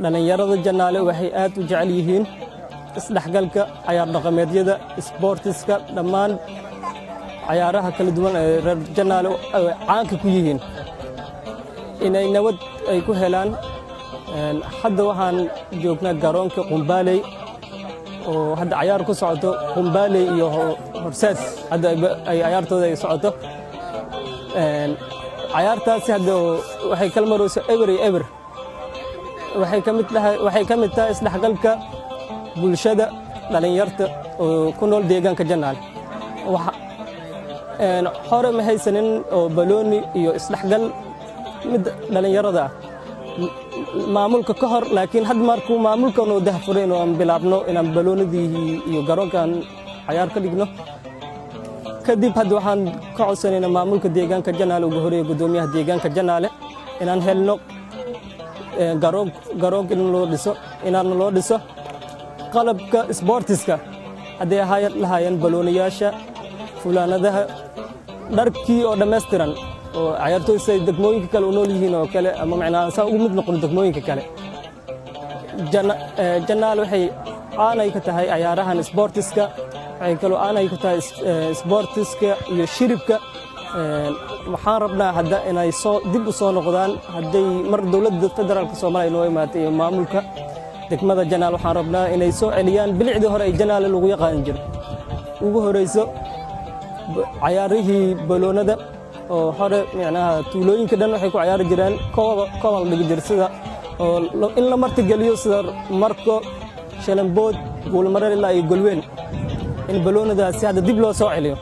Dhallinyarada Jannaale waxay aad u jecel yihiin isdhexgalka, cayaar dhaqameedyada, isboortiska, dhammaan cayaaraha kala duwan ee reer Jannaale caanka ku yihiin, inay nabad ay ku helaan. Hadda waxaan joognaa garoonka Qumbaaley oo hadda cayaar ku socoto, Qumbaaley iyo Horseed hadda ay cayaartooda ay socoto. Cayaartaasi hadda waxay kala marayso 0-0. Waxay ka mid tahay isdhexgalka bulshada, dhalinyarta oo ku nool deegaanka Jannaale. Hore ma haysanin oo balooni iyo isdhexgal mid dhalinyarada ah maamulka ka hor, laakiin had markuu maamulkan oo dahfuray inuu aan bilaabno inaan baloonidii iyo garoonkaan cayaar ka dhigno kadib, hadda waxaan ka codsanaynaa maamulka deegaanka Janaale, ugu horeeya guddoomiyaha deegaanka Janaale, inaan helno garoon, garoonka in loo dhiso, inaan loo dhiso qalabka sboortiska, hadday ahaan lahaayeen balooniyaasha, fulaanadaha, dharkii oo dhammaystiran oo cayaartooy siay degmooyinka kale u nool yihiin oo kale, ama macnaa saa ugu mid noqon degmooyinka kale. Janaal waxay caanay ka tahay cayaarahan sboortiska, waxay kaloo aanay ku tahay sboortiska iyo shiribka. Waxaan rabnaa hadda inay soo dib u soo noqdaan. Hadday mar dowladda federaalka Soomaaliya noo imaatay iyo maamulka degmada Janaal, waxaan rabnaa inay soo celiyaan bilicdii hore ay Janaale lagu yaqaan jiro, ugu horeyso cayaarihii baloonada oo hore. Micnaha tuulooyinka dhan waxay ku cayaari jireen kooba, kooba la dhigi jira, sida oo in la martigeliyo sida Marko, Shalambood, Buulmareer ilaa iyo Golweyn, in baloonadaasi hadda dib loo soo celiyo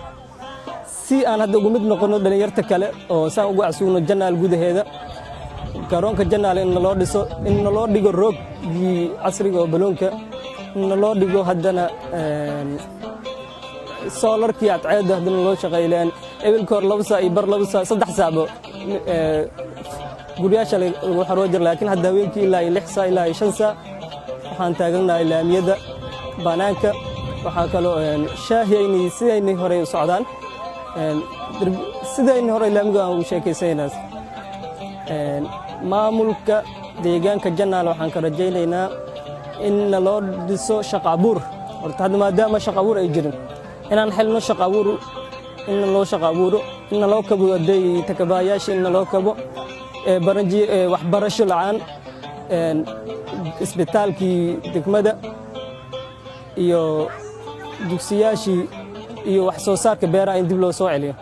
si aan hadda ugu mid noqono dhalinyarta kale oo saan ugu casuuno Janaal gudaheeda. Garoonka Janaal in naloo dhiso, in naloo dhigo roogii casriga oo baloonka, in naloo dhigo haddana soolarkii cadceedda haddana loo shaqayleen. Ebilka hor 2 saac iyo bar, 2 saac, 3 saacbo guryaasha lagu xaroo jira, laakiin hadda habeenkii ilaa iyo 6 saac ilaa iyo 5 saac waxaan taagannahay laamiyada banaanka. Waxaa kaloo shaahi aynay sidaynay horey u socdaan, sidaynay horey laamiga aan ugu sheekaysanaynaa. Maamulka deegaanka Janaal waxaan ka rajaynaynaa in naloo dhiso shaqa abuur. Horta hadda maadaama shaqa abuur ay jirin, inaan helno shaqa abuur, in naloo shaqa abuuro, in naloo kabo hadday takabaayaasha, in naloo kabo baranji, waxbarasho la'aan, isbitaalkii degmada iyo dugsiyaashii iyo wax soo saarka beeraha in dib loo soo celiyo.